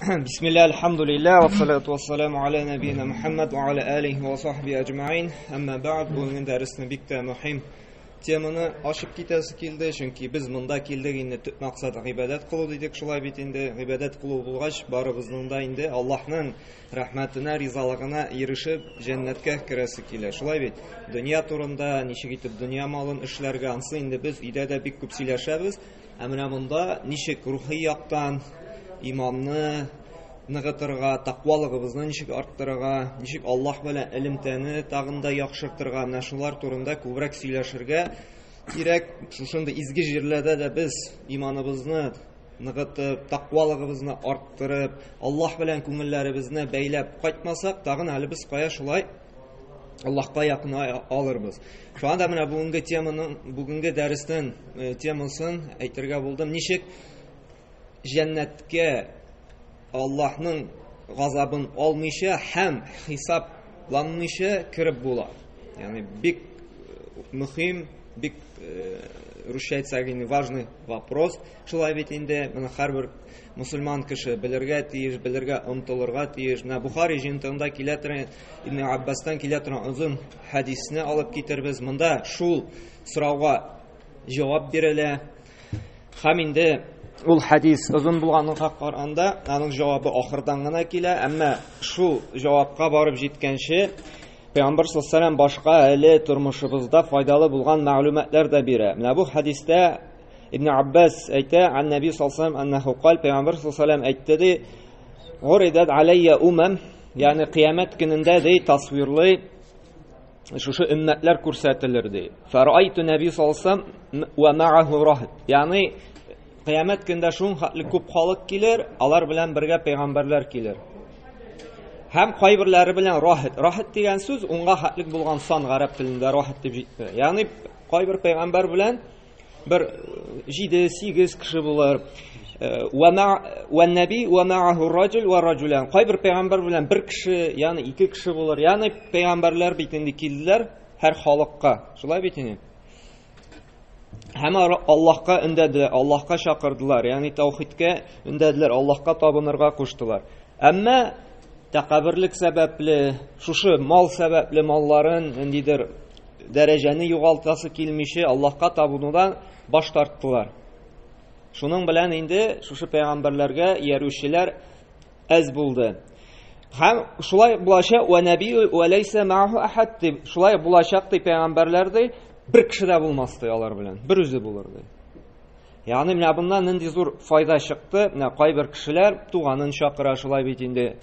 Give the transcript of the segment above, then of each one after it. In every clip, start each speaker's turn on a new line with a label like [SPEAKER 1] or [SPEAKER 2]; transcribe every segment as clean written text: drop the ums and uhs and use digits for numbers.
[SPEAKER 1] Бисмилла, альхамдулилля, вассалату вассаламу аля набийна Мухаммад ва аля алихи ва сахби аҗмаин. Әмма бәгъд, бүгенге дәресне бик тә мөһим теманы ачып китәсе килде, чөнки без монда килдек инде төп максат гыйбадәт кылу дидек, шулай бит инде. Гыйбадәт кылу булгач, барыбызның да инде Аллаһның рәхмәтенә, ризалыгына ирешеп, җәннәткә керәсе килә. Шулай бит. Дөнья турында, ничек итеп дөнья малын эшләргә, ансы инде без өйдә дә бик күп сөйләшәбез. Ә менә монда ничек рухи яктан иманны ныгытырга, тәкъвалыгыбызны ничек арттырырга, ничек Аллаһ белән элемтәне тагын да яхшыртырга, менә шулар турында күбрәк сөйләшергә кирәк. Шушындый изге җирләрдә дә без иманыбызны ныгытып, тәкъвалыгыбызны арттырып, Аллаһ белән күңелләребезне бәйләп кайтмасак, тагын әле без кая шулай Аллаһка якыная алырбыз. Шуңа да менә бүгенге теманың, бүгенге дәреснең э, темасын әйтергә булдым. Ничек җәннәткә Аллаһның газабын алмыйча һәм хисапланмыйча кереп була. Ягъни бик э, мөһим, бик э, русча әйтсәк инде важный вопрос. Шулай бит инде моны һәрбер мусульман кеше белергә тиеш, белергә омтылырга тиеш. Менә Бухари җыентыгында килә торган Ибн Аббастан килә торган озын хәдисне алып китербез. Монда шул сорауга җавап бирелә. Һәм инде ул хәдис озын булганлыкка караганда, аның җавабы ахырдан гына килә, әмма шул җавапка барып җиткәнче Пәйгамбер саллаллаху башка әле тормышыбызда файдалы булган мәгълүматлар да бирә. Менә бу хәдистә Ибн Аббас әйтә, ан Нәби саллаллаху аннаху кал, Пәйгамбер саллаллаху әйтте ди, Уридат алайя умам, ягъни кыямәт көнендә ди тасвирлый шушы өммәтләр күрсәтелер ди. Фарайту Нәби саллаллаху ва мааху рахт. Ягъни кыямәт көндә шуның хәтле күп халык килер, алар белән бергә пәйгамбәрләр килер. Һәм кайберләре белән рахт. Рахт дигән сүз унга хәтлек булган сан гарәп телендә рахт дип җитте. Ягъни кайбер пәйгамбәр белән бер 7-8 кеше булыр. Вә нәби вә мәаху раҗул вә раҗулан. Кайбер пәйгамбәр белән бер кеше, ягъни ике кеше булыр. Ягъни пәйгамбәрләр бит инде килделәр һәр халыкка. Шулай бит инде. Һәм Аллаһка өндәделәр, Аллаһка чакырдылар, ягъни таухидкә өндәделәр, Аллаһка табынырга куштылар. Әмма тәкәбберлек сәбәпле, шушы мал сәбәпле малларын ниндидер дәрәҗәне югалтасы килмичә Аллаһка табынудан баш тарттылар. Шуның белән инде шушы пәйгамбәрләргә иярүчеләр әз булды. Һәм шулай булачак ва нәби ва ләйсә мааху ахад дип, шулай булачак ди пәйгамбәрләр ди, бер кеше дә булмас ди алар белән, бер үзе булыр ди. Ягъни менә буннан нинди зур файда чыкты? Менә кайбер кешеләр туганын чакыра, шулай бит инде.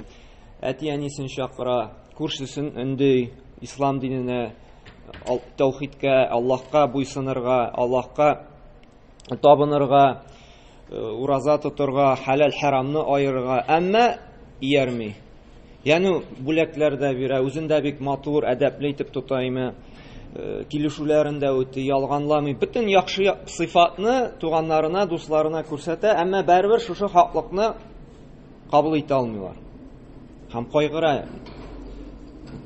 [SPEAKER 1] Әти-әнисен чакыра, күршесен өнди ислам диненә, таухидка, Аллаһка буйсынырга, Аллаһка табынырга, э, ураза тотырга, хәләл хәрамны аерырга, әмма иярми. Ягъни бүләкләр дә бирә, үзен дә бик матур, әдәпле итеп тота име, э, килешүләрен дә үти, ялганламый. Бөтен яхшы сыйфатны туганнарына, дусларына күрсәтә, әмма барыбер шушы хаклыкны кабул итә алмыйлар. Һәм кайгыра.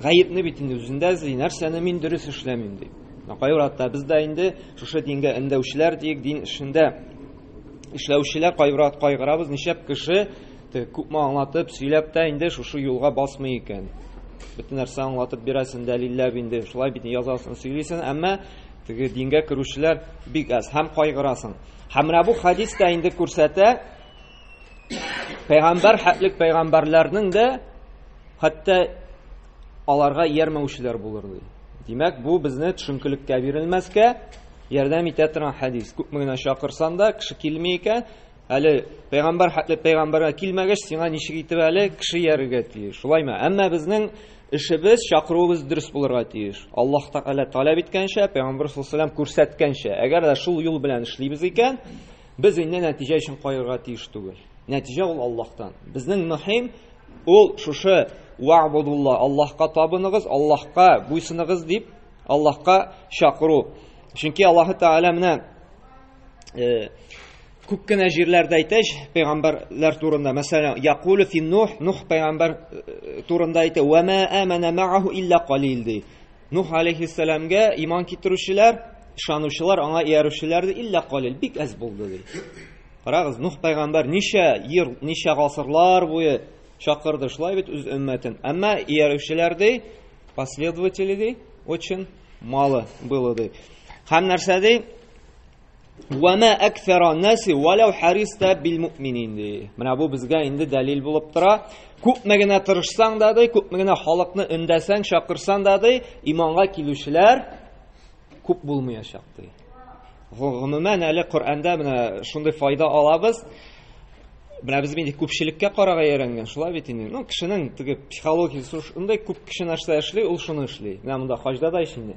[SPEAKER 1] Гаепне бит инде үзендә эзли, нәрсәне мин дөрес эшләмим дип. Кайбер вакытта без дә инде шушы дингә өндәүчеләр диек, дин эшендә эшләүчеләр кайбер вакыт кайгырабыз, нишләп кеше күпме аңлатып, сөйләп тә инде шушы юлга басмый икән. Бөтен нәрсә аңлатып бирәсен, дәлилләп инде, шулай бит язасың, сөйлисең, әмма теге дингә керүчеләр бик аз һәм кайгырасың. Һәм менә бу хадис та инде күрсәтә, пәйгамбәр хәтлек пәйгамбәрләрнең дә хәтта аларга иярмәүчеләр булыр ди. Димәк, бу безне төшенкелеккә бирелмәскә ярдәм итә торган хәдис. Күпме генә чакырсан да, кеше килми икән, әле пәйгамбәр хәтле пәйгамбәргә килмәгәч, сиңа ничек итеп әле кеше иярергә тиеш. Шулаймы? Әмма безнең эшебез, чакыруыбыз дөрес булырга тиеш. Аллаһ Тәгалә таләп иткәнчә, пәйгамбәр саллаллаһу алейһи ва сәлләм күрсәткәнчә. Әгәр дә шул юл белән эшлибез икән, без инде нәтиҗә өчен кайгырга тиеш түгел. Нәтиҗә ул Аллаһтан. Безнең мөһим ул шушы ва'будулла, Аллаһка табыныгыз, Аллаһка буйсыныгыз дип, Аллаһка чакыру. Чөнки Аллаһ Тәгалә менә э, күп кенә җирләрдә әйтә пәйгамбәрләр турында. Мәсәлән, якулу фи Нух, Нух пәйгамбәр э, турында әйтә, "Ва ма амана мааху илля қалил" ди. Нух алейхиссәламгә иман китерүчеләр, ышанучылар, аңа иярүчеләр ди, илля қалил, бик әз булды ди. Карагыз, Нух пәйгамбәр ничә ел, ничә гасырлар буе чакырды шулай бит үз өммәтен. Әмма иярүчеләр ди, последователи ди, очень мало было ди. Һәм нәрсә ди? Вама аксара наси валау хариста бил муъминин ди. Менә бу безгә инде дәлил булып тора. Күпме генә тырышсаң да ди, күпме генә халыкны өндәсәң, чакырсаң да ди, иманга килүчеләр күп булмаячак ди. Гомумән әле Коръәндә менә шундый файда алабыз. Менә без инде күпчелеккә карарга өйрәнгән, шулай бит инде. Ну, кешенең теге психологиясе шундый, күп кеше нәрсә эшли, ул шуны эшли. Менә монда хаҗда да ич инде.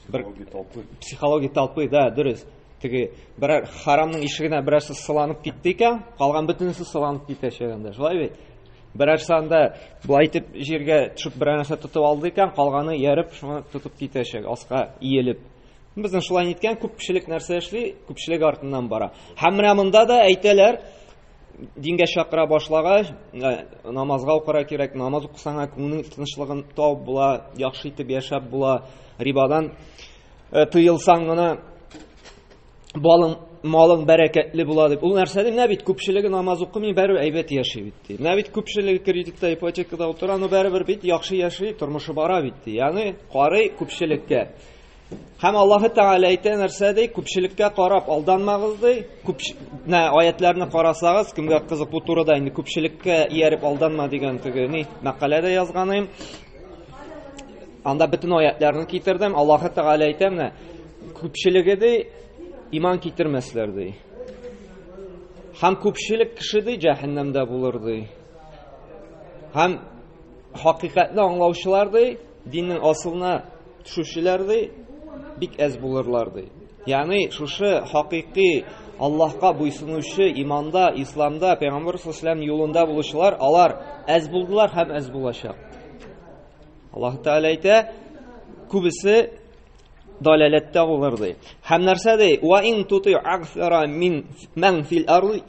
[SPEAKER 2] Бер психология толпы.
[SPEAKER 1] Психология толпы, да, дөрес. Теге берәр харамның ишегенә берәрсе сыланып китте икән, калган бөтенесе сыланып китәчәк анда, шулай бит? Берәрсе анда болай итеп җиргә төшеп берәр нәрсә тотып алды икән, калганы ияреп шуны тотып китәчәк, аска иелеп. Безнең шулай ниткән күпчелек нәрсә эшли, күпчелек артыннан бара. Һәм менә монда да әйтәләр, дингә чакыра башлагач, э, намазга укырга кирәк, намаз укысаң, күңелнең тынычлыгын табып була, яхшы итеп яшәп була, рибадан э, тыелсаң гына балың малың бәрәкәтле була дип. Ул нәрсә ди? Менә бит күпчелеге намаз укымый, бәрібер әйбәт яши бит ди. Менә бит күпчелеге кредитта, ипотекада утыра, но бәрібер бит яхшы яши, тормышы бара бит ди. Ягъни карый күпчелеккә. Һәм Аллаһы Тәгалә әйтә нәрсә ди? Күпчелеккә карап алданмагыз ди. Күп менә аятларны карасагыз, кемгә кызык бу турыда инде күпчелеккә ияреп алданма дигән теге ни мәкалә дә язганым. Анда бөтен аятларны китердем. Аллаһы Тәгалә әйтә менә күпчелеге ди иман китермәсләр ди. Һәм күпчелек кеше ди җәһәннәмдә булыр ди. Һәм хакыйкатьне аңлаучылар ди, диннең асылына төшүчеләр ди, бик әз булырлар ди. Ягъни шушы хакыйкый Аллаһка буйсынучы иманда, исламда, пәйгамбәр саллаллаху юлында булучылар, алар әз булдылар һәм әз булачак. Аллаһ Тәгалә әйтә, күбесе далаләттә булыр ди. Һәм нәрсә ди? Ва ин тути аксара мин ман фил ард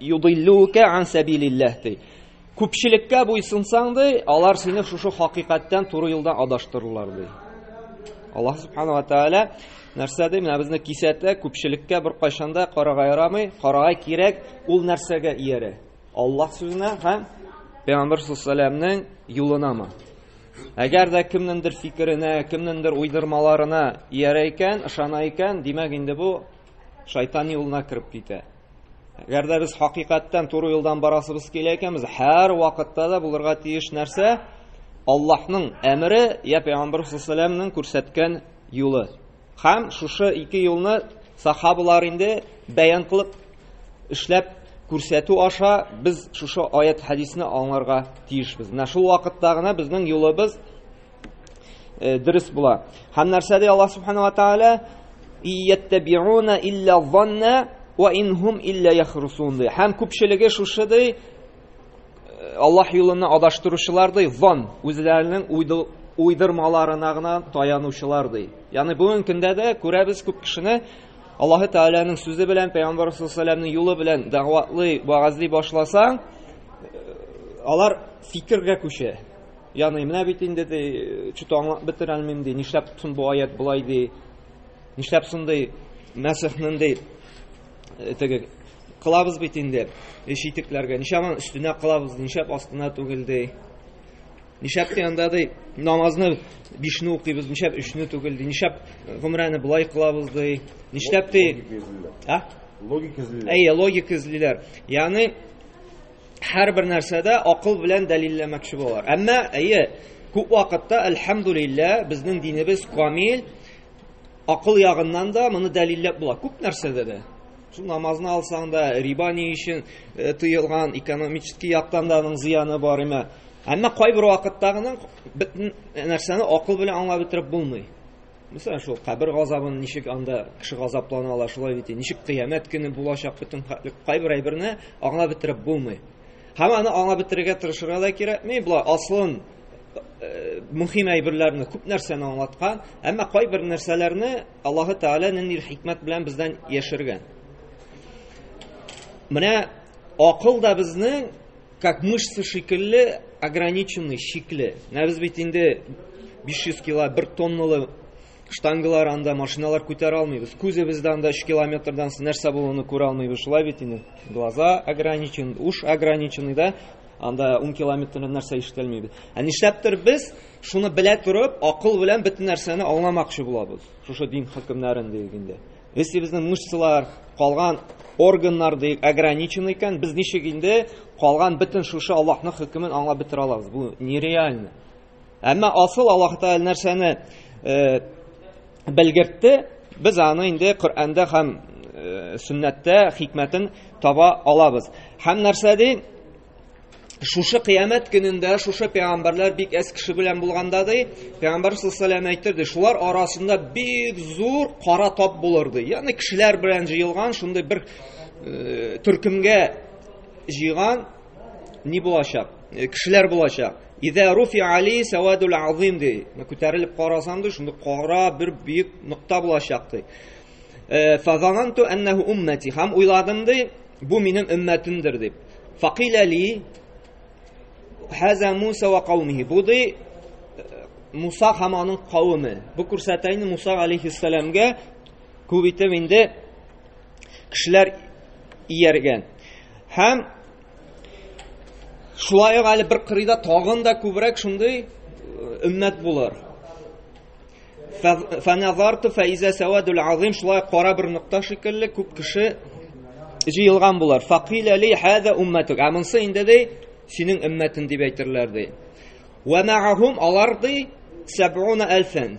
[SPEAKER 1] юдиллука ан сабилиллаһ ди. Күпчелеккә буйсынсаң ди, алар сине шушы хакыйкатьтән туры юлдан адаштырырлар ди. Аллаһ субхана ва тааля нәрсә ди? Менә безне кисәтә, күпчелеккә бер кайчан да карарга ярамый, карарга кирәк ул нәрсәгә иярә? Аллаһ сүзенә һәм Пәйгамбер саллаллаху юлынамы? Әгәр дә кемнеңдер фикеренә, кемнеңдер уйдырмаларына иярә икән, ышана икән, димәк инде бу шайтан юлына кереп китә. Әгәр дә без хакыйкатьтән туры юлдан барасыбыз килә икән, без һәр вакытта да булырга тиеш нәрсә? Аллаһның әмере я Пәйгамбер саллаллаху күрсәткән юлы. Һәм шушы ике юлны сахабалар инде бәян кылып эшләп күрсәтү аша без шушы аят хәдисне аңларга тиешбез. Менә шул вакытта гына безнең юлыбыз э, дөрес була. Һәм нәрсә ди Аллаһ субхана ва тааля? Иеттабиуна илля занна ва инхум илля яхрусун ди. Һәм күпчелеге шушы ди э, Аллаһ юлыннан адаштыручылар ди, зан, үзләренең уйдырмаларына гына таянучылар ди. Ягъни бүгенге көндә дә күрәбез күп кешене Аллаһы Тәгаләнең сүзе белән, Пәйгамбәр саллаллаху юлы белән дәгъватлый, вәгазьли башласаң, э, алар фикергә күчә. Ягъни менә бит инде ди, чүт аңлап бетерә алмыйм ди, нишләп соң бу аят болай ди, нишләп соң ди, Мәсихнең ди, э, теге кылабыз бит инде читекләргә, нишләп аның өстенә кылабыз, нишләп астына түгел ди. Нишләп ди анда ди, намазны бишне укыйбыз, нишләп өчне түгел ди, нишләп гомрәне болай кылабыз ди, нишләп ди.
[SPEAKER 2] А? Логика эзлиләр.
[SPEAKER 1] Әйе, логика эзлиләр. Ягъни һәрбер нәрсәдә акыл белән дәлилләмәкче булалар. Әмма, әйе, күп вакытта, әлхәмдулиллә, безнең динебез камил, акыл ягыннан да моны дәлилләп була. Күп нәрсәдә дә. Шул намазны алсаң да, риба ни өчен э, тыелган, экономический яктан да аның зыяны бар име. Әмма кайбер вакытта гына бөтен нәрсәне акыл белән аңлап бетереп булмый. Мәсәлән, шул кабер газабын ничек анда кеше газаплана ала, шулай бит, ничек кыямәт көне булачак, бөтен кайбер әйберне аңлап бетереп булмый. Һәм аны аңлап бетерергә тырышырга да кирәкми, болай асылын э, мөһим әйберләрне күп нәрсәне аңлаткан, әмма кайбер нәрсәләрне Аллаһы Тәгалә нинди хикмәт белән бездән яшергән. Менә акыл да безнең как мышца шикелле ограниченный, шикле. Менә без бит инде 500 кило, 1 тонналы Штангалар анда, машиналар күтәрә алмыйбыз. Күзебез дә анда 3 километрдан соң нәрсә булуны күрә алмыйбыз. Шулай бит инде. Глаза ограничены, уш ограничены да. Анда 10 километрдан нәрсә ишетелмибез. Ә нишләптер без шуны белә торып, акыл белән бөтен нәрсәне аңламакчы булабыз. Шушы дин хөкемнәрен диек инде. Если безнең мышцалар, калган органнар диек ограничены икән, без ничек инде калган бөтен шушы Аллаһның хөкемен аңлап бетерә алабыз? Бу нереально. Әмма асыл Аллаһ Тәгалә нәрсәне белгертте, без аны инде Коръәндә һәм сөннәттә хикмәтен таба алабыз. Һәм нәрсә ди? Шушы кыямәт көнендә шушы пәйгамбәрләр бик әз кеше белән булганда ди, пәйгамбәр саллаллаһу алейһи әйтер ди, шулар арасында бик зур кара тап булыр ди. Ягъни кешеләр белән җыелган шундый бер төркемгә җыйган ни булачак? Кешеләр булачак. Иза руфиа ли савадул азим ди. Күтәрелеп карасам ди, шундый кара бер бөек нокта булачак ди. Фазананту аннаху уммати. Һәм уйладым ди, бу минем өммәтемдер дип. Факила ли хаза Муса ва каумихи. Бу ди Муса һәм аның кавеме. Бу күрсәтә инде Муса алейхиссәламгә күп итеп инде кешеләр ияргән. Һәм шулай ук әле бер кырыйда тагын да күбрәк шундый өммәт булыр. Фаназарту фаиза савадул азим, шулай кара бер нокта шикелле күп кеше җыелган булыр. Факила ли хада умматук. Ә монсы инде ди синең өммәтең дип әйтерләр ди. Ва маахум алар ди 70 алфан.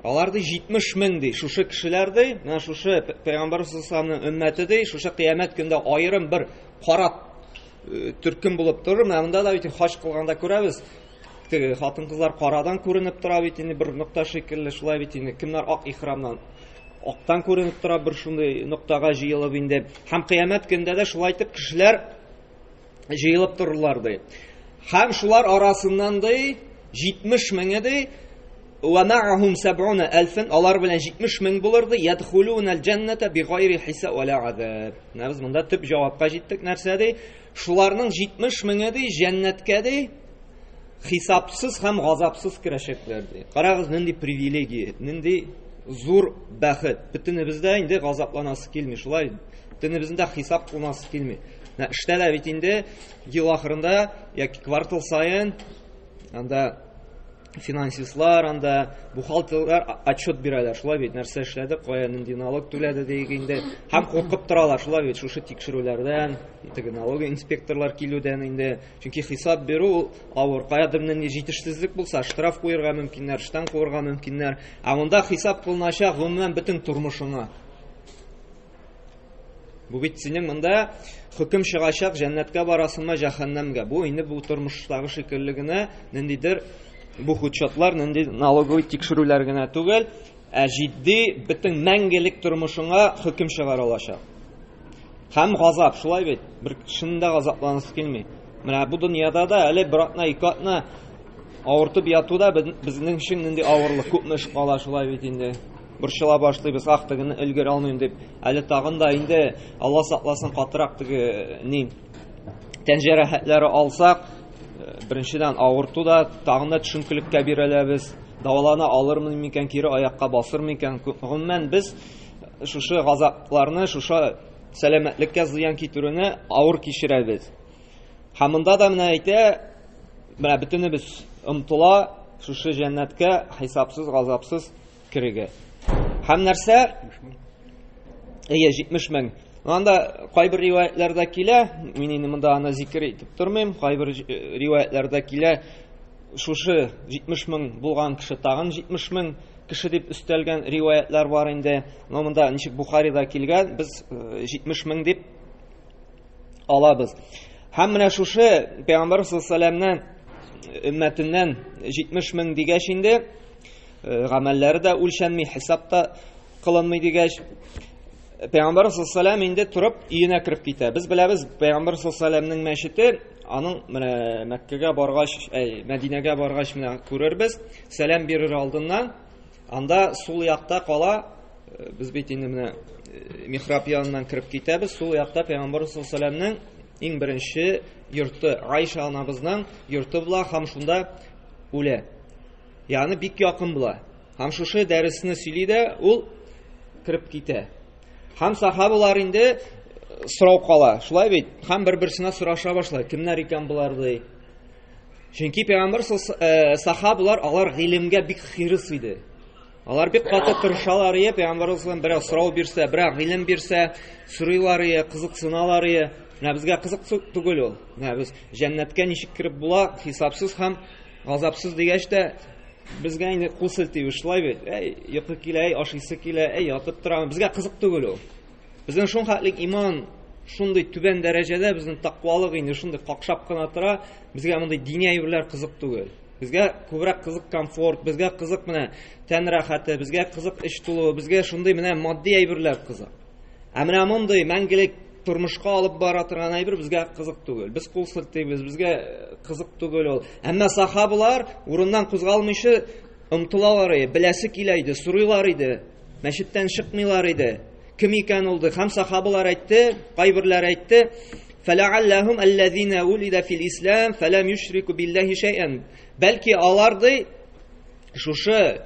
[SPEAKER 1] Алар ди 70 мең ди. Шушы кешеләр ди, менә шушы пәйгамбәр саллаллаһу алейһи өммәте ди, шушы кыямәт көндә аерым бер кара төркем булып торыр. Менә монда да бит хаҗ кылганда күрәбез. Теге хатын-кызлар карадан күренеп тора бит инде бер нокта шикелле, шулай бит инде. Кемнәр ак ихрамнан актан күренеп тора бер шундый ноктага җыелып инде. Һәм кыямәт көндә дә шулай итеп кешеләр җыелып торырлар ди. Һәм шулар арасыннан ди 70 меңе ди ва маахум 70 алфан, алар белән 70 мең булыр ди, ядхулуна аль-джанната бигайри хисаб ва ла азаб. Менә без монда төп җавапка җиттек. Нәрсә ди? Шуларның 70 меңе ди җәннәткә ди хисапсыз һәм газапсыз керәчәкләр ди. Карагыз, нинди привилегия, нинди зур бәхет. Бөтенебездә инде газапланасы килми, шулай. Бөтенебезнең дә хисап кылынасы килми. Менә эштә дә бит инде ел ахырында яки квартал саен анда финансистлар, анда бухгалтерлар отчет бирәләр. Шулай бит, нәрсә эшләде, кая нинди налог түләде диек инде. Һәм куркып торалар, шулай бит, шушы тикшерүләрдән, теге налоговый инспекторлар килүдән инде. Чөнки хисап бирү ул авыр. Каядыр нинди җитешсезлек булса, штраф куерга мөмкиннәр, эштән куырга мөмкиннәр. Ә монда хисап кылыначак гомумән бөтен тормышыңа. Бу бит синең монда хөкем чыгачак, җәннәткә барасыңмы, җәһәннәмгә. Бу инде бу тормыштагы шикелле генә ниндидер бу хучатлар, нинди налоговый тикшерүләр генә түгел, ә җитди бөтен мәңгелек тормышыңа хөкем чыгарылачак. Һәм газап, шулай бит, бер кешенең дә газапланасы килми. Менә бу дөньяда да әле бер атна, ике атна авыртып яту да безнең өчен нинди авырлык, күпме эш кала, шулай бит инде. Борчыла башлыйбыз, ах, тегене өлгерә алмыйм дип. Әле тагын да инде Алла сакласын, катырак теге ни тән җәрәхәтләре алсак, беренчедән авырту да, тагын да төшенкелеккә биреләбез. Дәвалана алырмын микән, кире аякка басыр микән? Гомумән без шушы газапларны, шушы сәламәтлеккә зыян китерүне авыр кичерәбез. Һәм монда да менә әйтә, менә бөтенебез омтыла шушы җәннәткә хисапсыз, газапсыз керергә. Һәм нәрсә? Әйе, 70 мең. Анда кайбер риваятләрдә килә, мин инде монда аны зикер итеп тормыйм, кайбер риваятләрдә килә, шушы 70 мең булган кеше тагын 70 мең кеше дип өстәлгән риваятлар бар инде. Но монда ничек Бухарида килгән, без 70 мең дип алабыз. Һәм менә шушы Пәйгамбәр саллаллаһу алейһи ва өммәтеннән 70 мең дигәч инде, гамәлләре дә үлчәнми, хисап та кылынмый дигәч, Пәйгамбәр саллаллаһу алейһи инде торып өенә кереп китә. Без беләбез, Пәйгамбәр саллаллаһу алейһи мәчете аның менә Мәккәгә баргач, әй, Мәдинәгә баргач менә күрербез. Сәлам бирер алдыннан анда сул якта кала, без бит инде менә михраб яныннан кереп китәбез. Сул якта Пәйгамбәр саллаллаһу алейһи иң беренче йорты, Айша анабызның йорты була һәм шунда үлә. Ягъни бик якын була. Һәм шушы дәресне сөйли дә ул кереп китә. Һәм сахабалар инде сорау кала. Шулай бит? Һәм бер-берсенә сораша башлый. Кемнәр икән болар ди. Чөнки пәйгамбәр сахабалар алар гыйлемгә бик хирыс иде. Алар бик каты тырышалар ие, пәйгамбәр саллаллаху берәү сорау бирсә, берәү гыйлем бирсә, сорыйлар ие, кызыксыналар ие. Менә безгә кызык түгел ул. Менә без җәннәткә ничек кереп була, хисапсыз һәм газапсыз дигәч тә, безгә инде кул селтибез, шулай бит? Әй, йокы килә, әй, ашыйсы килә, әй, ятып торам. Безгә кызык түгел ул. Безнең шул хәтлек иман шундый түбән дәрәҗәдә, безнең тәкъвалык инде шундый какшап кына тора, безгә мондый дини әйберләр кызык түгел. Безгә күбрәк кызык комфорт, безгә кызык менә тән рәхәте, безгә кызык эш тулуы, безгә шундый менә матди әйберләр кызык. Ә менә мондый мәңгелек тормышка алып бара торган әйбер безгә кызык түгел. Без кул селтибез, безгә кызык түгел ул. Әмма сахабалар урыннан кузгалмыйча омтылалар иде, беләсе килә иде, сорыйлар иде, мәчеттән чыкмыйлар иде. Кем икән ул ди? Һәм сахабалар әйтте, кайберләре әйтте, «Фәләалләһум аллазина улида фил ислам фәләм юшрику биллаһи шәйән». Бәлки алар ди шушы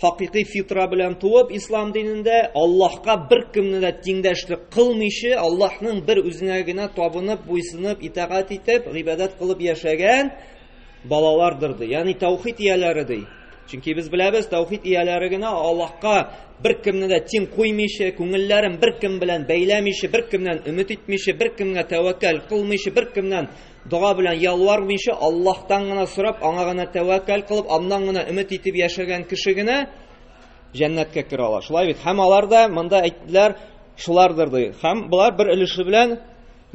[SPEAKER 1] хакыйкый фитра белән туып ислам динендә Аллаһка бер кемне дә тиңдәшлек кылмыйча, Аллаһның бер үзенә генә табынып, буйсынып, итагать итеп, гыйбадәт кылып яшәгән балалардыр ди. Ягъни таухид ияләре ди. Чөнки без беләбез, таухид ияләре генә Аллаһка бер кемне дә тиң куймыйча, күңелләрен бер кем белән бәйләмичә, бер кемнән өмет итмичә, бер кемгә тәвәккәл кылмыйча, бер кемнән дога белән ялвармыйча, Аллаһтан гына сорап, аңа гына тәвәккәл кылып, аннан гына өмет итеп яшәгән кеше генә җәннәткә керә ала. Шулай бит? Һәм алар да монда әйттеләр, шулардыр ди. Һәм болар бер өлеше белән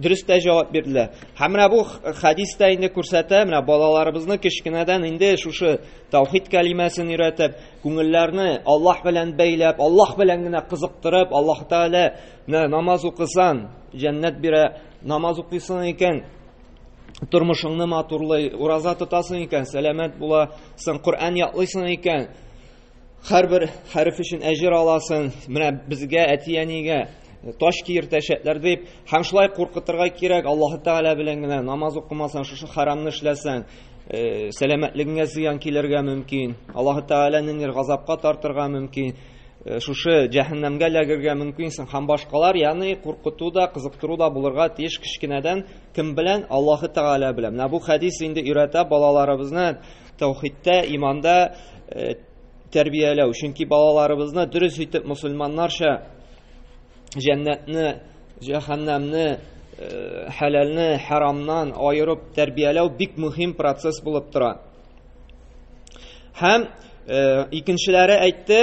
[SPEAKER 1] дөрес тә җавап бирделәр. Һәм менә бу хәдис тә инде күрсәтә, менә балаларыбызны кечкенәдән инде шушы таухид кәлимәсен өйрәтеп, күңелләрне Аллаһ белән бәйләп, Аллаһ белән генә кызыктырып, Аллаһ Тәгалә менә намаз укысан, җәннәт бирә, намаз укыйсың икән, тормышыңны матурлый, ураза тотасың икән, сәламәт буласың, Коръән ятлыйсың икән, һәрбер хәреф өчен әҗер аласың. Менә безгә әти-әнигә таш киертәчәкләр дип, һәм шулай куркытырга кирәк, Аллаһ Тәгалә белән генә намаз укымасаң, шушы харамны эшләсәң, сәламәтлегеңә зыян килергә мөмкин. Аллаһ Тәгалә нинди газапка тартырга мөмкин. Шушы җәһәннәмгә эләгергә мөмкинсең һәм башкалар, ягъни куркыту да, кызыктыру да булырга тиеш кечкенәдән кем белән? Аллаһ Тәгалә белән. Менә бу хәдис инде өйрәтә балаларыбызны таухидта, иманда тәрбияләү. Чөнки балаларыбызны дөрес итеп мусульманнарча җәннәтне, җәһәннәмне, хәләлне харамнан аерып тәрбияләү бик мөһим процесс булып тора. Һәм икенчеләре әйтте,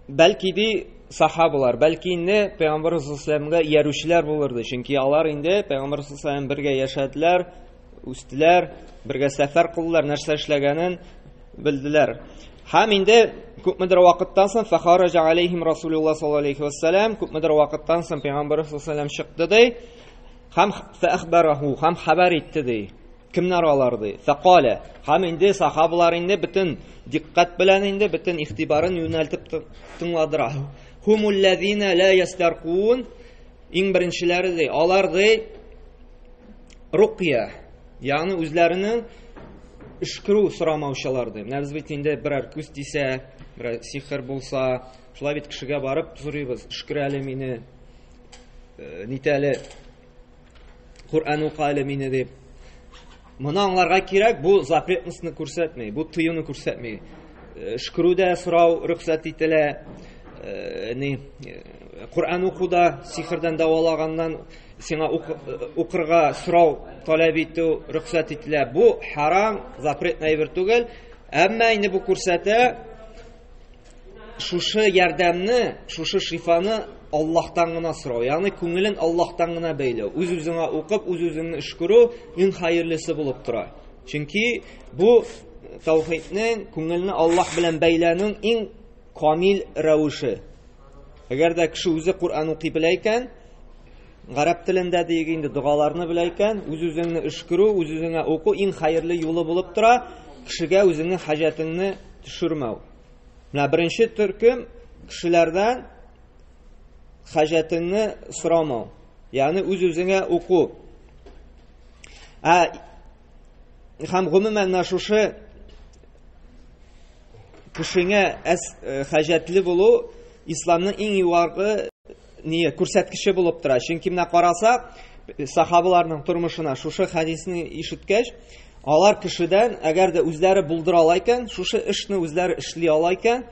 [SPEAKER 1] бәлки ди сахабалар, бәлки инде Пәйгамбәр саллаллаху иярүчеләр булыр ди. Чөнки алар инде Пәйгамбәр саллаллаху бергә яшәделәр, үстеләр, бергә сәфәр кылдылар, нәрсә эшләгәнен белделәр. Һәм инде күпмедер вакыттан соң фахараҗа алейхим Расулуллаһ саллаллаху алейхи вәссәлам, күпмедер вакыттан соң Пәйгамбәр саллаллаху алейхи чыкты ди. Һәм фәхбараху, һәм хәбәр итте ди. Кемнәр алар ди? Фәкалә. Һәм инде сахабалар инде бөтен диккать белән инде бөтен игътибарын юнәлтеп тыңладыра. Хумуллазина ла ястаркун. Иң беренчеләре ди, алар ди рукия, ягъни үзләренең өшкерү сорамаучылар ди. Менә без бит инде берәр күз тисә, берәр сихер булса, шулай бит кешегә барып сорыйбыз, өшкер әле мине, нит әле, Коръән укы әле мине дип. Моны аңларга кирәк, бу запретностьны күрсәтми, бу тыюны күрсәтми. Өшкерү дә сорау рөхсәт ителә, ни, Коръән уку да сихердән дәвалаганнан сиңа укырга сорау таләп итү рөхсәт ителә. Бу харам, запретный әйбер түгел. Әмма инде бу күрсәтә шушы ярдәмне, шушы шифаны Аллаһтан гына сорау, ягъни күңелен Аллаһтан гына бәйләү, үз-үзеңә укып, үз-үзеңне өшкерү иң хәерлесе булып тора. Чөнки бу таухиднең, күңелне Аллаһ белән бәйләнүнең иң камил рәвеше. Әгәр дә кеше үзе Коръән укый белә икән, гарәп телендә диек инде догаларны белә икән, үз-үзеңне өшкерү, үз-үзеңә уку иң хәерле юлы булып тора, кешегә үзеңнең хаҗәтеңне төшермәү. Менә беренче төркем кешеләрдән хаҗәтеңне сорамау, ягъни үз-үзеңә уку. Ә Һәм гомумән менә шушы кешеңә әз хаҗәтле булу исламның иң югары не күрсәткече булып тора. Чөнки менә карасак, сахабаларның тормышына шушы хәдисне ишеткәч, алар кешедән, әгәр дә үзләре булдыра ала икән, шушы эшне үзләре эшли ала икән,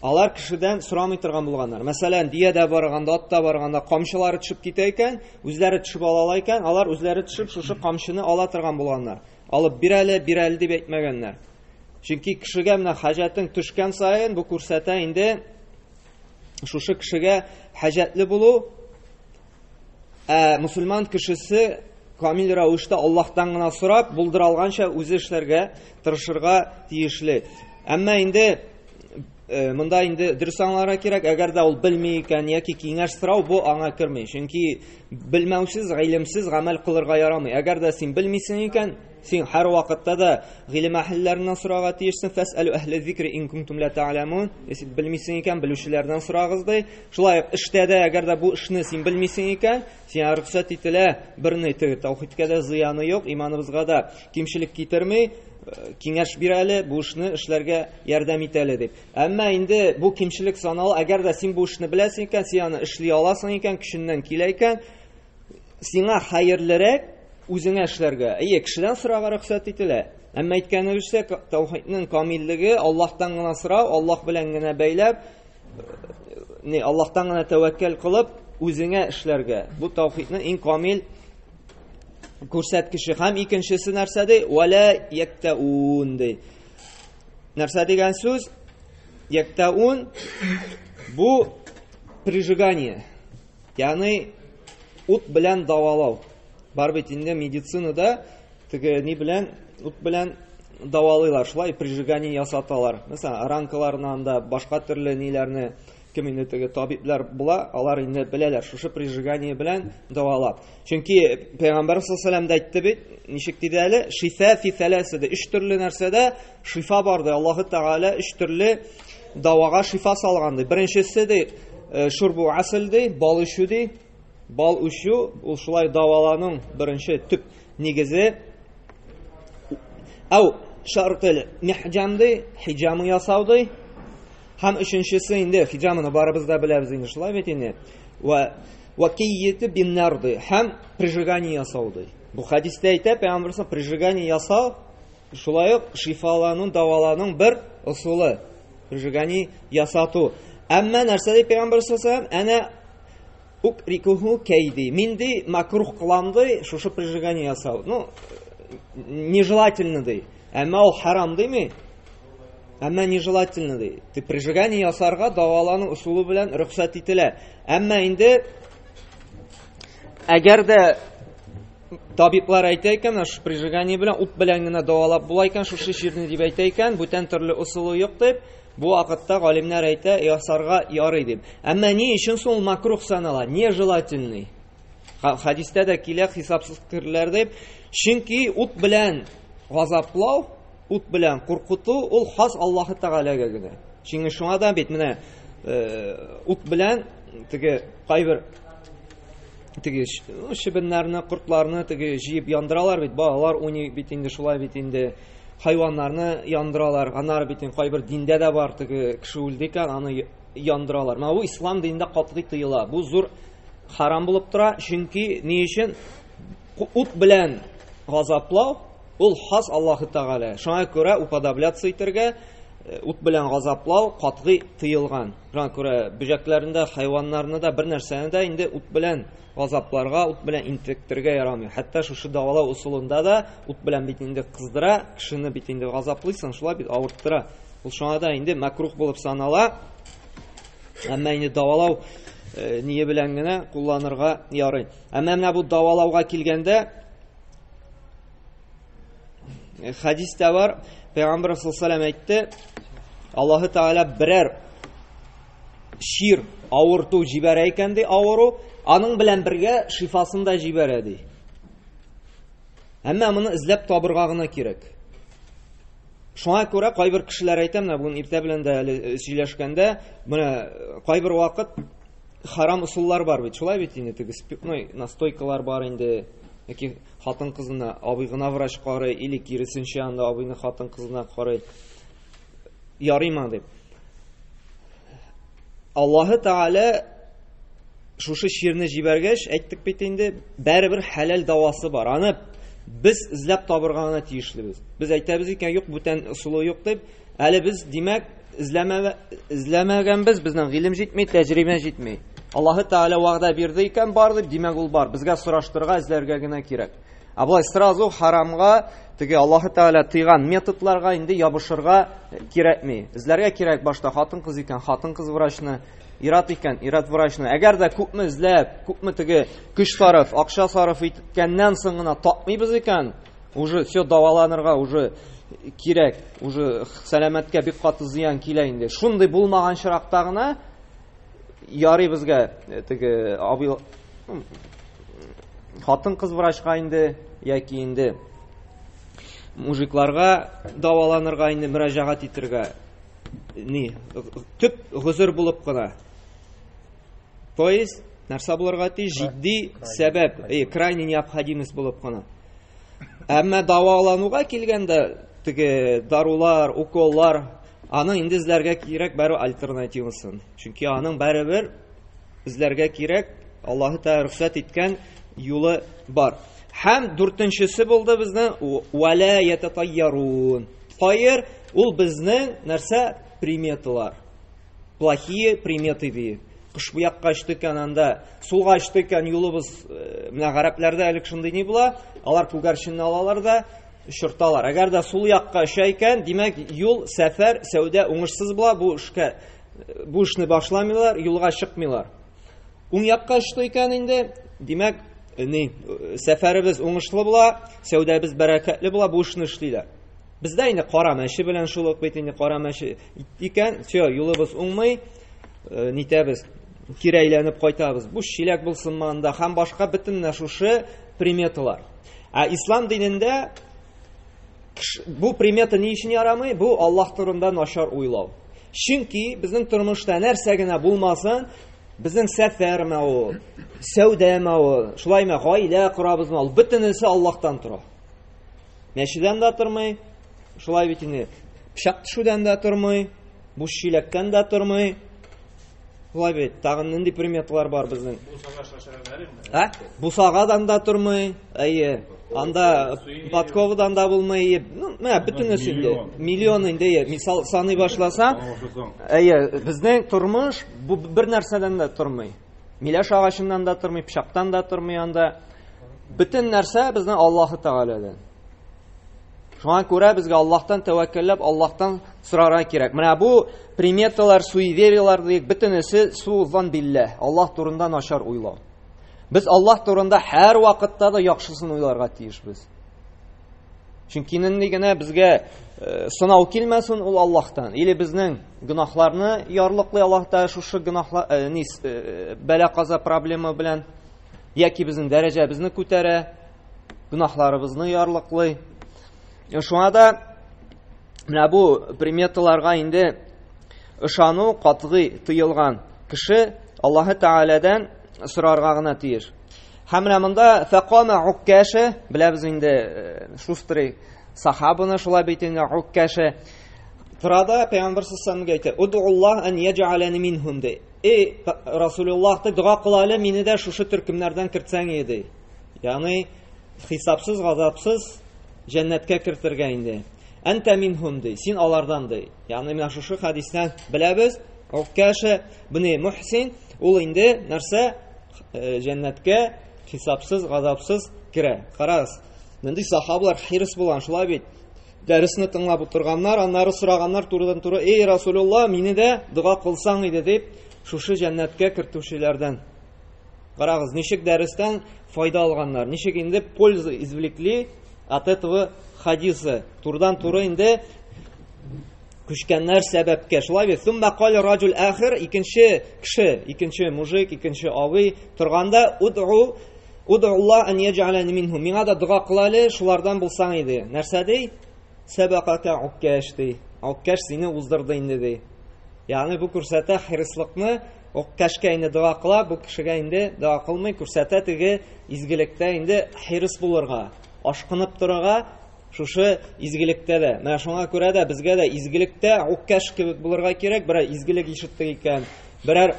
[SPEAKER 1] алар кешедән сорамый торган булганнар. Мәсәлән, диядә барганда, атта барганда камчылары төшеп китә икән, үзләре төшеп ала ала икән, алар үзләре төшеп шушы камчыны ала торган булганнар. Алып бир әле, бир әле дип әйтмәгәннәр. Чөнки кешегә менә хаҗәтең төшкән саен бу күрсәтә инде шушы кешегә хаҗәтле булу. Ә мусульман кешесе камил рәвештә Аллаһтан гына сорап, булдыра алганча үзе эшләргә тырышырга тиешле. Әмма инде монда инде дөрес аңларга кирәк, әгәр дә ул белми икән яки киңәш сорау бу аңа керми. Чөнки белмәүсез, гыйлемсез гамәл кылырга ярамый. Әгәр дә син белмисең икән, син һәр вакытта да гыйлем әһелләреннән сорарга тиешсең. Фәсәлү әһле зикри ин кунтум ла та'ламун. Если белмисең икән, белүчеләрдән сорагыз ди. Шулай ук эштә дә әгәр дә бу эшне син белмисең икән, сиңа рөхсәт ителә, берни теге таухидка да зыяны юк, иманыбызга да кимчелек китерми, киңәш бир әле, бу эшне эшләргә ярдәм ит әле дип. Әмма инде бу кимчелек санала, әгәр дә син бу эшне беләсең икән, син аны эшли аласың икән, көченнән килә икән, сиңа хәерлерәк үзеңә эшләргә. Әйе, кешедән сорарга рөхсәт ителә. Әмма әйткәнебезчә, таухидның камиллеге Аллаһтан гына сорау, Аллаһ белән генә бәйләп, не Аллаһтан гына тәвәккәл кылып, үзеңә эшләргә. Бу таухидның иң камил күрсәткече. Һәм икенчесе нәрсә ди? Вала яктаун ди. Нәрсә дигән сүз? Яктаун бу прижигание. Ягъни ут белән давалау. Бар бит инде медицинада теге ни белән ут белән давалыйлар, шулай прижигание ясаталар. Мәсәлән, ранкаларны анда башка төрле ниләрне кем инде теге табиблар була, алар инде беләләр, шушы прижигание белән давалап. Чөнки Пәйгамбәр саллаллаху алейһи дә әйтте бит, ничек диде әле? Шифа фи сәләсә, өч төрле нәрсәдә шифа бар ди. Аллаһы Тәгалә өч төрле давага шифа салган ди. Беренчесе ди, шурбу асл ди, бал эчү ди. Бал эчү ул шулай даваланың беренче төп нигезе. Ау шартыл михҗам ди, хиҗамы ясау ди. Һәм өченчесе инде хиҗамны барыбыз да беләбез инде, шулай бит инде. Ва вакияту биннар ди, һәм прижигание ясау ди. Бу хәдистә әйтә пәйгамбер прижигание ясау шулай ук шифалану, даваланың бер ысулы. Прижигание ясату. Әмма нәрсә ди пәйгамбер саллаллаху алейһи әнә укрикуху кәйди. Мин ди макрух кылам ди, шушы прижигание ясау. Ну, нежелательно ди. Әмма ул харам дими. Әмма нежелательно ди. Ты прижигание ясарга давалану ысулы белән рөхсәт ителә. Әмма инде әгәр дә табиблар әйтә икән, шушы прижигание белән ут белән генә давалап була икән, шушы чирне дип әйтә икән, бүтән төрле ысулы юк дип, бу вакытта галимнәр әйтә, ясарга ярый дип. Әмма ни өчен соң ул макрух санала? Нежелательный. Хәдистә дә килә хисапсыз керләр дип. Чөнки ут белән газаплау, ут белән куркыту ул хас Аллаһы Тәгаләгә генә. Чөнки шуңа да бит менә ут белән теге кайбер теге чебеннәрне, кортларны теге җыеп яндыралар бит, балалар уйный бит инде шулай бит инде. Хайваннарны яндыралар. Аннары бит инде кайбер диндә дә бар, теге кеше үлде икән, аны яндыралар. Менә бу ислам динендә катгый тыела. Бу зур харам булып тора, чөнки ни өчен ут белән газаплау ул хас Аллаһы Тәгалә. Шуңа күрә уподобляться итәргә ут белән газаплау катгый тыелган. Шуңа күрә бөҗәкләрне дә, хайваннарны да, бер нәрсәне дә инде ут белән газапларга, ут белән интектерергә ярамый. Хәтта шушы давалау ысулында да ут белән бит инде кыздыра, кешене бит инде газаплыйсың, шулай бит авырттыра. Ул шуңа да инде мәкрух булып санала. Әмма инде давалау ние белән генә кулланырга ярый. Әмма менә бу давалауга килгәндә хәдистә бар, Пәйгамбер саллаллаху алейһи әйтте, Аллаһы Тәгалә берәр чир, авырту җибәрә икән ди, авыру, аның белән бергә шифасын да җибәрә ди. Әмма моны эзләп табырга гына кирәк. Шуңа күрә кайбер кешеләр әйтә, менә бүген иртә белән дә әле сөйләшкәндә, менә кайбер вакыт харам ысуллар бар бит. Шулай бит инде, теге спиртной настойкалар бар инде. яки хатын кызына абый гына врач карый, или киресенчә анда абыйны хатын кызына карый. Ярыймы дип. Аллаһы Тәгалә шушы чирне җибәргәч, әйттек бит инде, бәребер хәләл дәвасы бар. Аны без эзләп табырга гына тиешлебез. Без әйтәбез икән, юк, бүтән ысулы юк дип, әле без, димәк, эзләмәгәнбез, безнең гыйлем җитми, тәҗрибә җитми. Аллаһы Тәгалә вәгъдә бирде икән, бар дип, димәк, ул бар. Безгә сораштырырга, эзләргә генә кирәк. Ә болай сразу харамга, теге Аллаһы Тәгалә тыйган методларга инде ябышырга кирәкми. Эзләргә кирәк башта хатын-кыз икән, хатын-кыз врачны, ир-ат икән, ир-ат врачны. Әгәр дә күпме эзләп, күпме теге көч сарыф, акча сарыф иткәннән соң гына тапмыйбыз икән, уже все дәваланырга уже кирәк, уже сәламәткә бик каты зыян килә инде. Шундый булмаган чиракта гына ярый безгә теге абый хатын-кыз врачка инде яки инде мужикларга дәваланырга инде мөрәҗәгать итергә ни төп гозер булып кына. То есть нәрсә булырга тиеш? Җитди сәбәп, крайний необходимость булып кына. Әмма дәвалануга килгәндә теге дарулар, уколлар, аның инде эзләргә кирәк бәрү альтернативасын. Чөнки аның бәребер эзләргә кирәк, Аллаһы Тәгалә рөхсәт иткән юлы бар. Һәм дүртенчесе булды безнең вала ятатайярун. Тайр ул безнең нәрсә? Приметалар. Плохие приметы ди. Кыш бу якка очты икән, анда сулга очты икән, юлыбыз, менә гарәпләрдә элек шундый ни була, алар күгәрченне алалар да очырталар. Әгәр дә сул якка оча икән, димәк, юл, сәфәр, сәүдә уңышсыз була, бу эшне башламыйлар, юлга чыкмыйлар. Уң якка очты икән инде, димәк, ни, сәфәребез уңышлы була, сәүдәбез бәрәкәтле була, бу эшне эшлиләр. Бездә инде кара мәче белән шул ук бит инде, кара мәче икән, все, юлыбыз уңмый, нитәбез, кире әйләнеп кайтабыз. Бу чиләк булсынмы анда һәм башка бөтен менә шушы приметалар. Ә ислам динендә бу примета ни өчен ярамый? Бу Аллаһ турында начар уйлау. Чөнки безнең тормышта нәрсә генә булмасын, безнең сәфәрме ул, сәүдәме ул, шулаймы, гаилә корабызмы ул, бөтенесе Аллаһтан тора. Мәчедән дә тормый, шулай бит инде, пычак төшүдән дә тормый, буш чиләктән дә тормый. Шулай бит, тагын нинди приметалар бар безнең?
[SPEAKER 3] Бусага шашырга ярыймы?
[SPEAKER 1] Ә? Бусагадан да тормый, әйе. Анда подковадан да булмый, әйе. Ну, менә бөтенесе инде. Миллион инде, әйе. Мисал саный башласаң, әйе, безнең тормыш бу бер нәрсәдән дә тормый. Миләш агачыннан да тормый, пычактан да тормый анда. Бөтен нәрсә безнең Аллаһы Тәгаләдән. Шуңа күрә безгә Аллаһтан тәвәккәлләп, Аллаһтан сорарга кирәк. Менә бу приметалар, суевериялар диек, бөтенесе сузан билләһ, Аллаһ турында начар уйлау. Без Аллаһ турында һәр вакытта да яхшысын уйларга тиешбез. Чөнки нинди генә безгә сынау килмәсен, ул Аллаһтан. Или безнең гөнаһларны ярлыклый Аллаһ Тәгалә шушы гөнаһлар ни бәла-каза проблема белән, яки безнең дәрәҗәбезне күтәрә, гөнаһларыбызны ярлыклый. Шуңа да менә бу приметаларга инде ышану катгый тыелган. Кеше Аллаһы Тәгаләдән сорарга гына тиеш. Һәм менә монда фәкама Уккаша, беләбез инде шустрый сахабаны шулай бит инде Уккаша. Тора да Пәйгамбәр саллаллаһу алейһи ва сәлләмгә әйтә: Удуллаһ ан яҗ'алани минһум ди. Эй, Расулуллаһ, ди, дога кыл әле, мине дә шушы төркемнәрдән кертсәң иде ди. Ягъни хисапсыз, газапсыз җәннәткә кертергә инде. Әнтә минһум ди, син алардан ди. Ягъни менә шушы хәдистән беләбез, Уккаша ибн Мухсин ул инде нәрсә? Җәннәткә хисапсыз, газапсыз керә. Карагыз, нинди сахабалар хирс булган, шулай бит. Дәресне тыңлап утырганнар, аннары сораганнар турыдан-туры: Эй, Расулуллаһ, мине дә дога кылсаң иде дип, шушы җәннәткә кертүчеләрдән. Карагыз, ничек дәрестән файда алганнар, ничек инде пользу извлекли от этого хадиса. Турыдан-туры инде күчкәннәр сәбәпкә. Шулай бит. Сумма каля раджул ахир, икенче кеше, икенче мужик, икенче абый торганда, удъу, удъулла ан яҗ'алани минһум. Миңа да дога кыл әле, шулардан булсаң иде. Нәрсә ди? Сәбәкака Уккаш ди. Уккаш сине уздырды инде ди. Ягъни бу күрсәтә хирслыкны. Уккашка инде дога кыла, бу кешегә инде дога кылмый, күрсәтә теге изгелектә инде хирыс булырга, ашкынып торырга шушы изгелектә дә. Менә шуңа күрә дә безгә дә изгелектә Уккаш кебек булырга кирәк. Берәр изгелек ишеттек икән, берәр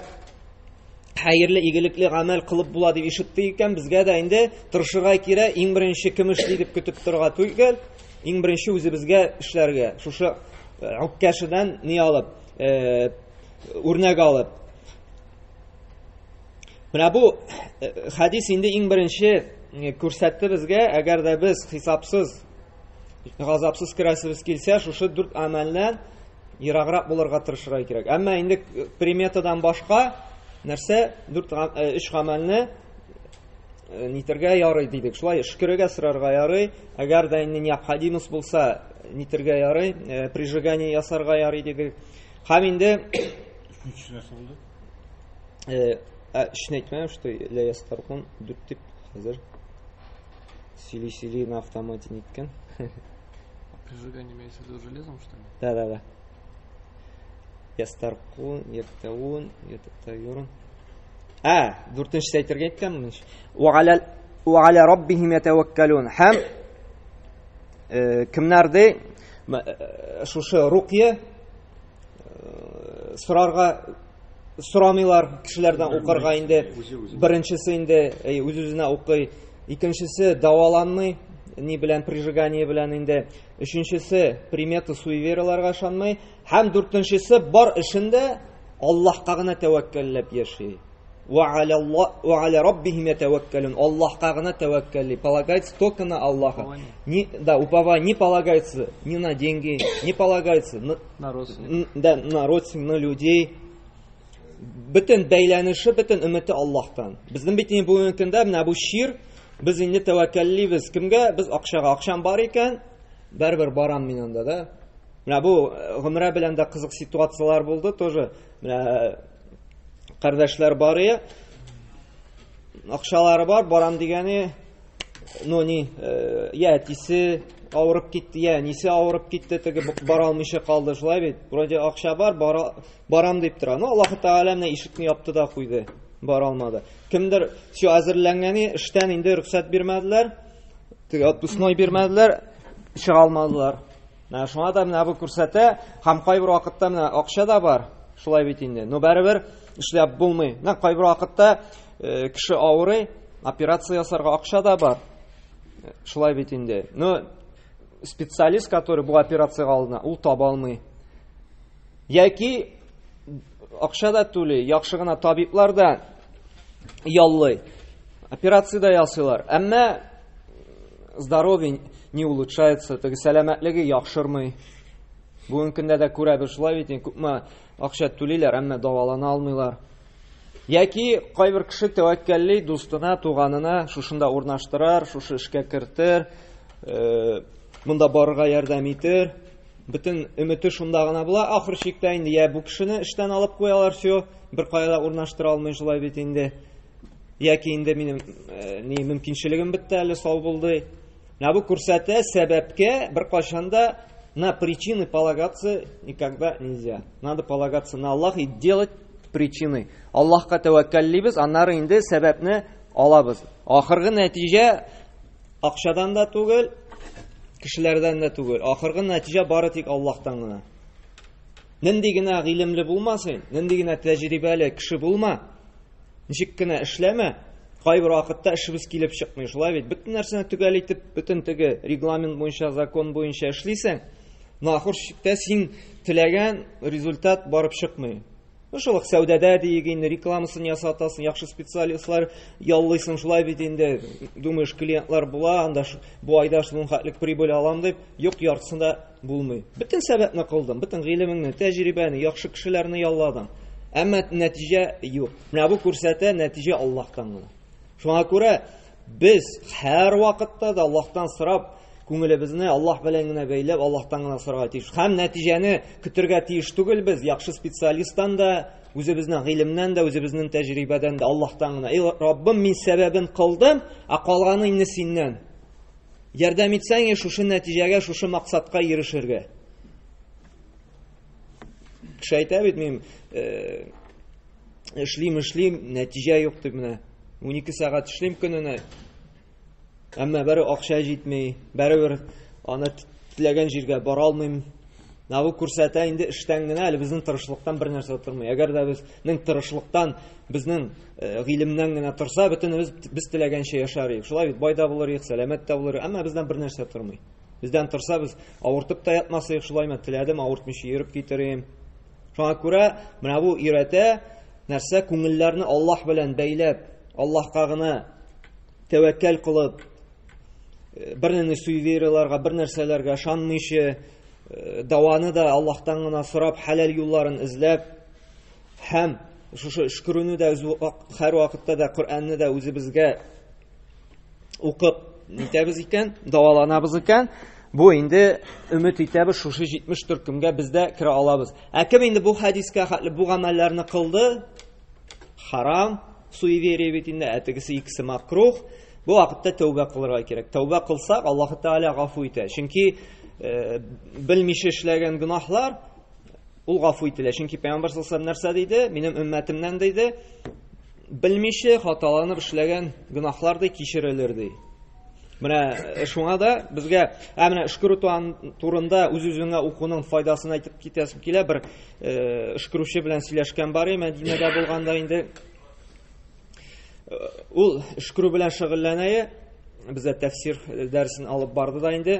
[SPEAKER 1] хәерле, игелекле гамәл кылып була дип ишеттек икән, безгә дә инде тырышырга кирәк. Иң беренче кем эшли дип көтеп торырга түгел, иң беренче үзебезгә эшләргә. Шушы Уккашыдан ни алып, үрнәк алып. Менә бу хәдис инде иң беренче күрсәтте безгә, әгәр дә без хисапсыз, газапсыз керәсебез килсә, шушы дүрт гамәлдән ераграк булырга тырышырга кирәк. Әмма инде приметадан башка нәрсә дүрт өч гамәлне нитергә ярый дидек. Шулай шөкергә сорарга ярый. Әгәр дә инде необходимость булса, нитергә ярый, прижигание ясарга ярый дидек. Һәм инде
[SPEAKER 2] Өченче нәрсә булды?
[SPEAKER 1] Өчне әйтмәдем, что ля ястаркун дүрт дип хәзер сөйли-сөйли на автомате ниткән.
[SPEAKER 3] Прижигание имеется в виду железом, что ли?
[SPEAKER 1] Да, да, да. Ястаркун, яктаун, ятатаюрун. А, дүртенчесе әйтергә әйткәнмен. Ва аля раббихим ятаваккалун. Һәм кемнәр ди? Шушы рукья сорарга сорамыйлар кешеләрдән укырга инде. Беренчесе инде үз-үзенә укый, икенчесе дәваланмый, ни белән прижигание белән инде. Өченчесе примета суеверияләргә ышанмый, һәм дүртенчесе бар эшендә Аллаһка гына тәвәккәлләп яши. Ва аля раббихим ятаваккалун. Аллаһка гына тәвәккәлли. Полагается только на Аллаха. Не, да, упование не полагается ни на деньги, не полагается на,
[SPEAKER 3] на родственников.
[SPEAKER 1] Да, на родственников, на людей. Бөтен бәйләнеше, бөтен өмете Аллаһтан. Безнең бит инде бүгенге көндә менә бу чир, без инде тәвәккәллибез. Кемгә? Без акчага. Акчам бар икән, барыбер барам мин анда, да? Менә бу гомрә белән дә кызык ситуацияләр булды тоже. Менә кардәшләр бар ие, акчалары бар, барам дигәне, но ни, я әтисе авырып китте, я әнисе авырып китте, теге бара алмыйча калды, шулай бит. Вроде акча бар, барам дип тора. Но Аллаһ Тәгалә менә ишекне япты да куйды, бара алмады. Кемдер все әзерләнгәне, эштән инде рөхсәт бирмәделәр, теге отпускной бирмәделәр, чыга алмадылар. Менә шуңа да менә бу күрсәтә, һәм кайбер вакытта менә акча да бар, шулай бит инде. Но барыбер эшләп булмый. Менә кайбер вакытта кеше авырый, операция ясарга акча да бар. Шулай бит инде. Но специалист, который бу операциягә алына, ул таба алмый. Яки акча да түли, яхшы гына табиблар да яллый. Операция да ясыйлар. Әмма здоровье не улучшается, теге сәламәтлеге яхшырмый. Бүгенге көндә дә күрәбез шулай бит, күпме акча түлиләр, әмма дәвалана алмыйлар. Яки кайбер кеше тәвәккәлли дустына, туганына шушында урнаштырар, шушы эшкә кертер, монда барырга ярдәм итер. Бөтен өмете шунда гына була. Ахыр чиктә инде я бу кешене эштән алып куялар, все, бер кая да урнаштыра алмый шулай бит инде. Яки инде минем ни мөмкинчелегем бетте әле, сау булды. Менә бу күрсәтә сәбәпкә бер кайчан да на причины полагаться никогда нельзя. Надо полагаться на Аллах и делать причины. Аллаһка тәвәккәллибез, аннары инде сәбәпне алабыз. Ахыргы нәтиҗә акчадан да түгел, кешеләрдән дә түгел. Ахыргы нәтиҗә бары тик Аллаһтан гына. Нинди генә гыйлемле булмасын, нинди генә тәҗрибәле кеше булма, ничек кенә эшләмә, кайбер вакытта эшебез килеп чыкмый. Шулай бит, бөтен нәрсәне төгәл итеп, бөтен теге регламент буенча, закон буенча эшлисең, но ахыр чиктә син теләгән результат барып чыкмый. Шул ук сәүдәдә диек инде, рекламасын ясатасың, яхшы специалистлар яллыйсың, шулай бит инде, думаешь, клиентлар була, анда бу айда шуның хәтлек прибыль алам дип, юк, яртысында булмый. Бөтен сәбәпне кылдың, бөтен гыйлемеңне, тәҗрибәне, яхшы кешеләрне ялладың. Әмма нәтиҗә юк. Менә бу күрсәтә, нәтиҗә Аллаһтан гына. Шуңа күрә без һәр вакытта да Аллаһтан сорап, күңелебезне Аллаһ белән генә бәйләп, Аллаһтан гына сорарга тиеш. Һәм нәтиҗәне көтергә тиеш түгел без, яхшы специалисттан да, үзебезнең гыйлемнән дә, үзебезнең тәҗрибәдән дә, Аллаһтан гына. Эй, Раббым, мин сәбәбен кылдым, ә калганы инде синнән. Ярдәм итсәң, шушы нәтиҗәгә, шушы максатка ирешергә. Кеше әйтә бит, мин Эшлим, эшлим, нәтиҗә юк дип менә. 12 сәгать эшлим көненә. Әмма бәре акча җитми, бәребер аны теләгән җиргә бара алмыйм. Менә бу күрсәтә инде эштән генә әле безнең тырышлыктан бер нәрсә тормый. Әгәр дә безнең тырышлыктан, безнең гыйлемнән генә торса, бөтенебез без теләгәнчә яшәр идек. Шулай бит, бай да булыр идек, сәламәт тә булыр идек, әмма бездән бер нәрсә тормый. Бездән торса, без авыртып та ятмас идек, шулаймы? Теләдем, авыртмыйча йөреп китерим. Шуңа күрә менә бу өйрәтә нәрсә күңелләрне Аллаһ белән бәйләп, Аллаһка гына тәвәккәл кылып, бернинди суеверияләргә, бер нәрсәләргә ышанмыйча, дәваны да Аллаһтан гына сорап, хәләл юлларын эзләп һәм шушы өшкерүне дә үз һәр вакытта да Коръәнне дә үзебезгә укып нитәбез икән, дәваланабыз икән, бу инде өмет итәбез шушы 70 төркемгә без дә керә алабыз. Ә кем инде бу хәдискә хәтле бу гамәлләрне кылды? Харам, суеверие бит инде, ә тегесе икесе макрух. Бу вакытта тәүбә кылырга кирәк. Тәүбә кылсак, Аллаһ Тәгалә гафу итә. Чөнки белмичә эшләгән гөнаһлар ул гафу ителә. Чөнки Пәйгамбәр саллаллаһу алейһи нәрсә диде? Минем өммәтемнән диде, белмичә хаталанып эшләгән гөнаһлар ди кичерелер ди. Менә шуңа да безгә, ә менә өшкерү турында үз-үзеңә укуның файдасын әйтеп китәсем килә. Бер өшкерүче белән сөйләшкән бар иде, Мәдинәдә булганда инде. Ул өшкерү белән шөгыльләнә, бездә тәфсир дәресен алып барды да инде.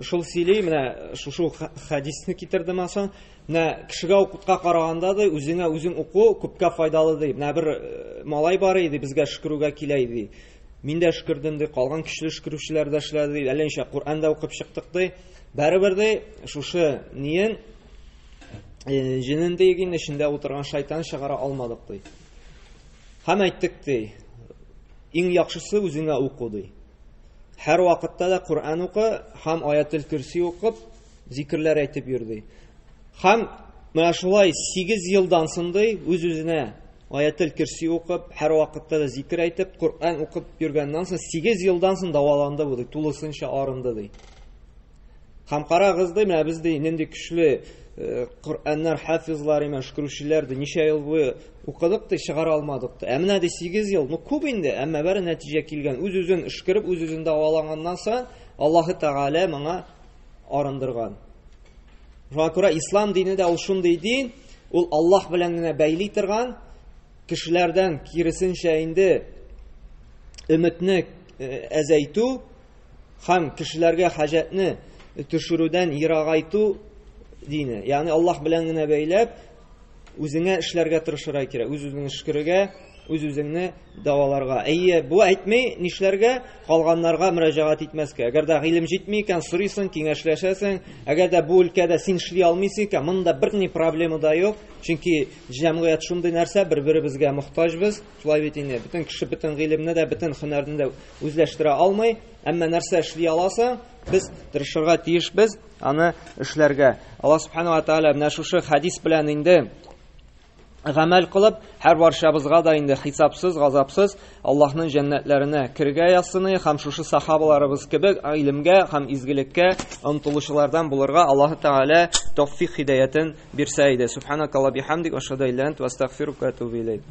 [SPEAKER 1] Шул сөйли, менә шушы хәдисне китерде соң. Менә кешегә укутка караганда да үзеңә үзең уку күпкә файдалы ди. Менә бер малай бар иде, безгә өшкерүгә килә иде. Мин дә өшкердем ди, калган көчле өшкерүчеләр дә эшләде ди. Әллә ничә Коръән дә укып чыктык ди. Барыбер ди, шушы ниен җенен диген эчендә утырган шайтан чыгара алмадык ди. Һәм әйттек ди, иң яхшысы үзеңә уку ди. Һәр вакытта да Коръән укы һәм Аятел Курси укып, зикерләр әйтеп йөр ди. Һәм менә шулай 8 елдан соң ди, үз-үзенә Аятел Курси укып, һәр вакытта да зикер әйтеп, Коръән укып йөргәннән соң 8 елдан соң дәваланды бу ди, тулысынча арынды ди. Һәм карагыз ди, менә без ди нинди көчле Коръәннәр хафизлар имеш, өшкерүчеләр ди, ничә ел буе укыдык ди, чыгара алмадык ди. Ә менә ди 8 ел, ну күп инде, әмма бәре нәтиҗә килгән. Үз-үзен өшкереп, үз-үзен дәвалаганнан соң Аллаһы Тәгалә моңа арындырган. Шуңа күрә ислам дине дә ул шундый дин, ул Аллаһ белән генә бәйли торган, кешеләрдән киресенчә инде өметне әзәйтү һәм кешеләргә хаҗәтне төшерүдән ерагайту дине. Ягъни Аллаһ белән генә бәйләп, үзеңә эшләргә тырышырга кирәк, үз-үзеңне өшкерергә, үз-үзеңне дәваларга. Әйе, бу әйтми нишләргә, калганнарга мөрәҗәгать итмәскә. Әгәр дә гыйлем җитми икән, сорыйсың, киңәшләшәсең. Әгәр дә бу өлкәдә син эшли алмыйсың икән, монда берни проблема да юк. Чөнки җәмгыять шундый нәрсә, бер-беребезгә мохтаҗбыз. Шулай бит инде. Бөтен кеше бөтен гыйлемне дә, бөтен һөнәрне дә үзләштерә алмый. Әмма нәрсә эшли аласың, без тырышырга тиешбез аны эшләргә. Аллаһ субхана ва тааля менә шушы хадис белән инде гамәл кылып, һәр барчабызга да инде хисапсыз, газапсыз Аллаһның җәннәтләренә керергә язсын һәм шушы сахабаларыбыз кебек гыйлемгә һәм изгелеккә омтылучылардан булырга Аллаһ Тәгалә тәүфик һидаятен бирсә иде. Субханакалла бихамдик, ашһаду илля анта, астагфирука ва атубу илейк.